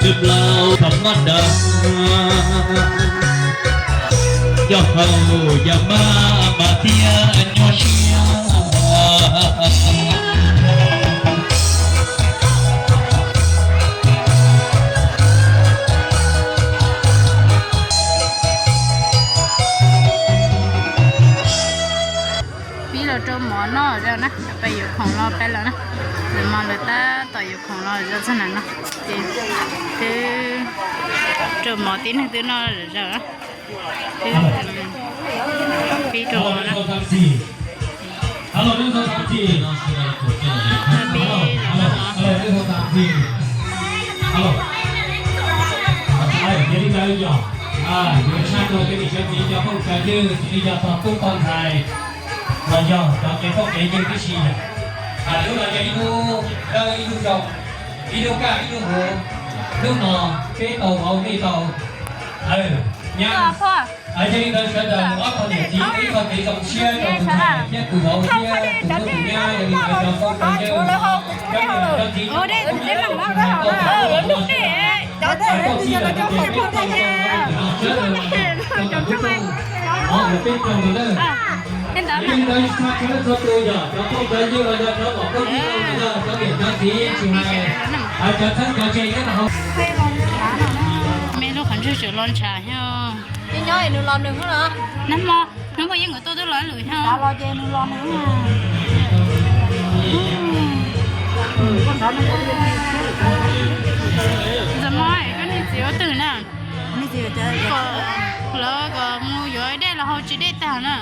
Plaub phav mab dawb, yog haus yog mab mas thiaj nyuaj siab. Pib los rau mov noj zog na, peb yuav khoom los peb los na. Lawv mas lawv tab tom yuav khoom los zog txog na no. Ces twb rau mov tib neeg twb noj zog na. Twb pib rau mov na. Pib rau mov. Yog li ntawd yog, yuav tshaj rau cov niam cov txiv cov phooj cov ywg, tsis li yog tog tub tog ntxhais, los yog cov kev phooj kev ywg tib si yom. Hnub no yog ib hnub dawb ib hnub zoo, ib hnub kaj ib hnub huv, hnub no peb tau vauv nej tau nyab. Yog li ntawd sawv daws ob txog niam txiv ib txog kev zoo siab rau tus ntxhais thiab tus vauv thiab tus tub tus nyab, yog li ntawd cov phooj cov ywg, cov niam cov txiv, peb tau ntawd. Yog li ntawd txhua tus yog cov phooj cov ywg los yog cov phooj cov ywg los yog cov niam cov txiv tsis hais, hais cov txheeb cov ze nyob rau hauv. Meb lub qhov ntswg tseem los ntshav thiab. Nag hmo, hnub pog yeej nkawd tuaj twb los lwm thiab. Ntxawm Mos, koj niag txiv ua twg na? Lawv kom mus yuav dej los hau tsis dej tag na.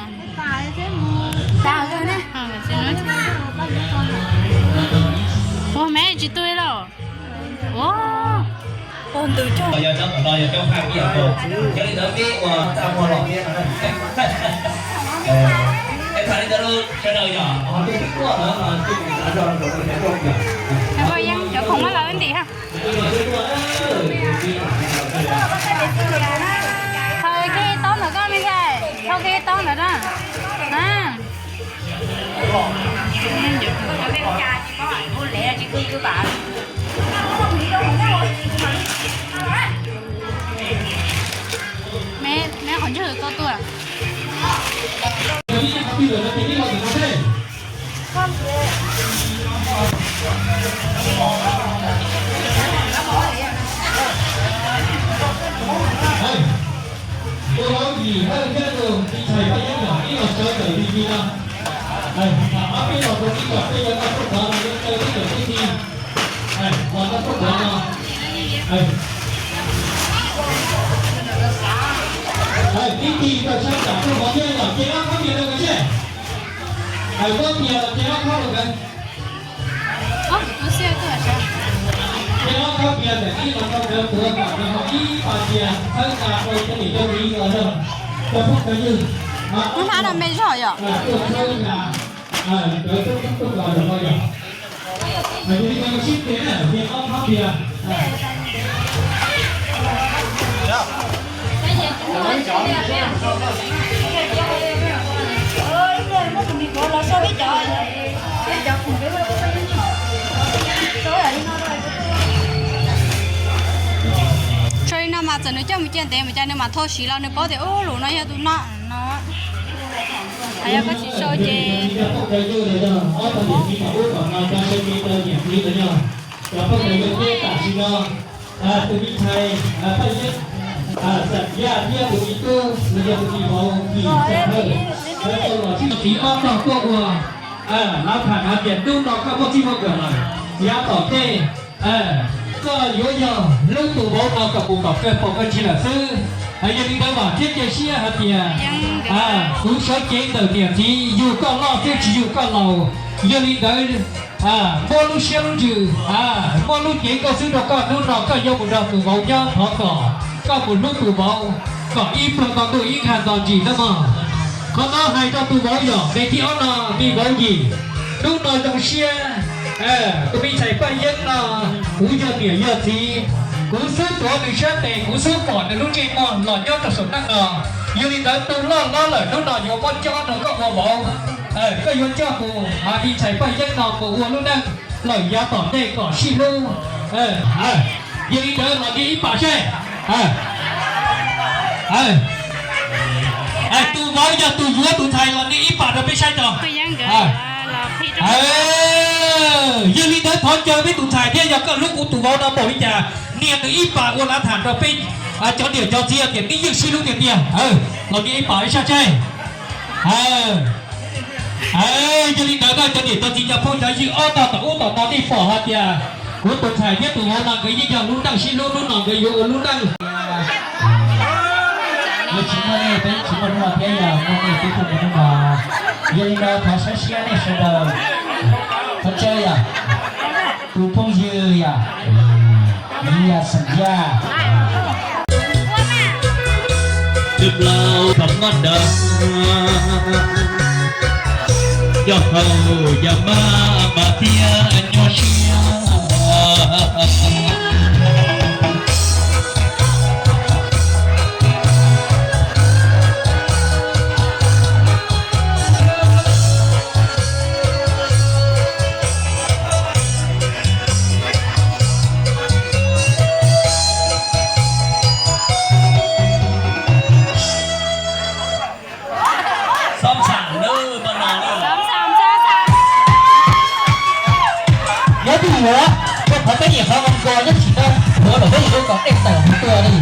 Ua me tsis tu los. Ua, pog ntws cog. Yog cov tom no yog cov phaj ib yam nkaus, yog li ntawd peb ua txaj muag los peb, peb tham li ntawd sawv daws yog ho tuaj peb tuaj ntawd no, peb mus xav zog rau cov khoom mas lawv ntim ha. Thaum khe taub ntawm koj me ntxhais, thaum khe taub ntawm na. Me, me qhov ntswg koj tuaj. Tus vauv Yim Hawj thiab tus txiv ntxhais Paj Yeeb yog ib los sawv ntawm V P no. Ob peb los rau ib kom peb yuav noj soj qhov no, yuav tau peb cov tib si los noj soj qhov no. Tib si rau sab nram tuaj qhov thiab yog cia lab khob pias rau nkawd seb. Hais koj tias los cia lab khob rau nkawd. Cia lab khob pias ntawm ib los rau nkawd tuav kom nkawd ho ib pas tias txhawb nqa rau cov niam cov txiv los yog cov phooj cov ywg. Lub hnab no me zog yom. Tuaj txhawb nqa nkawd tuaj txhawb tuaj nqa los no yom. Yog li ntawd sib tes na, cia lab khob pias. Tso li no mas txawm nws coj mus cia ntev mus cas nws mam thau siv los nws paub tias ub lus no yog tus no no. Hais yog koj tsis sau ces tus me ntxhais Paj Yeeb, Xam Yaj thiab tus me tub los yog tus me vauv Yim Xam Hawj, lawv tau los sib txiv pab tog tuaj ua lav tham hais tias hnub no koj muaj txij muaj nkawm lawm, yav tom ntej koj yuav yog hlub tus vauv no kom mus kom kawg paus kawg tsig lawm xwb. Yog li ntawd vam thiab cia siab hais tias kuv sawv cev ntawm niam txiv yug koj loj thiab tsis yug koj laus. Yog li ntawd muab lub siab lub ntsws, muab lub cev nkauj xwb rau koj, hnub no koj yuav mus nrog tus vauv nyob thov kom koj mus hlub tus vauv kom ib pluag nto ntuj ib nkag nto ntsis nawb mog. Qhov no hais rau tus vauv yog me thib ob no, me vauv Yim. Hnub no zoo siab, tus me ntxhais Paj Yeeb no, kuv yog niam yog txiv, kuv xub tuav nws sab tes, kuv xub pom nws lub ntsej muag los nyob rau saum neej no. Yog li ntawd tus loj hlob lawm hnub no yuav muab cob rau koj ua vauv. Koj yuav coj mus, me ntxhais Paj Yeeb no mus ua lub neej lawm yav tom ntej kom sib hlub. Yog li ntawd los nias ib pam saib. Tus vauv yog tus yuav tus ntxhais los nias ib pam rau peb saib tso. Yog li ntawd thov caw peb tus ntxhais thiab yog koj hlub kuv tus vauv no npaum li cas, nias nws ib pam ua lav tham rau peb cov niam cov txiv tias neb yeej sib hlub tiag tiag. Los nias ib pam ib sab saib. Yog li ntawd koj cov niam cov txiv cov phooj cov ywg ob tog tom ub tom no nej pom hais tias kuv tus ntxhais thiab tus vauv no nkawd yeej yog lub neej sib hlub, hnub no nkawd yuav ua lub neej. Yog tsis muaj nej peb tsis muaj hnub no thiab, yog muaj nej peb thiaj muaj hnub no. Yog li ntawd thov saib siab nej sawv daws, thov caw yom, tus phooj ywg yom, yog xeem Yaj. Twb plaub thaum mab dawb, yog haus yog mab mas thiaj nyuaj siab. Nyob twg yuav, koj qhov peb niam qhov nkaus nkaus nyob tsis tau, yuav los peb yuav kom dej tawm hauv tuaj li.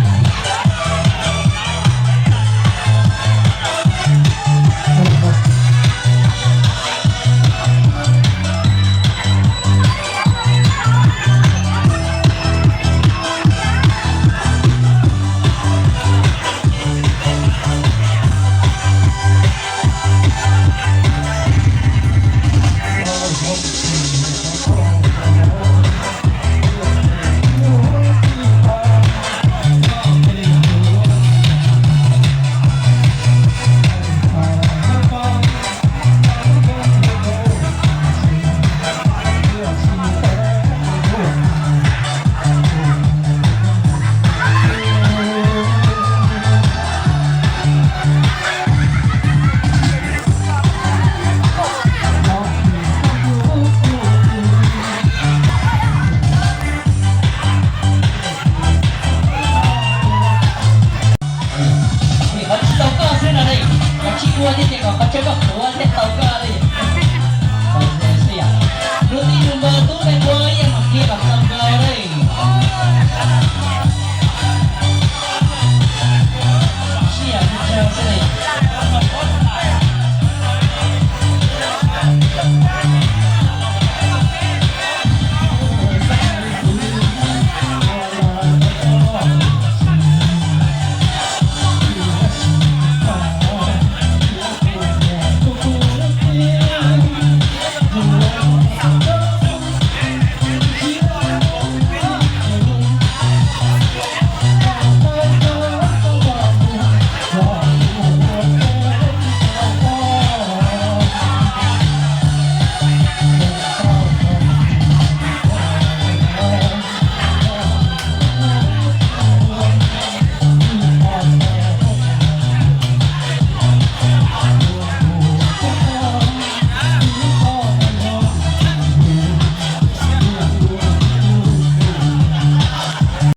Qhov tsis tau koj xwb no ne, qhov tsis ua thiab ces kom qhov tsis tau koj.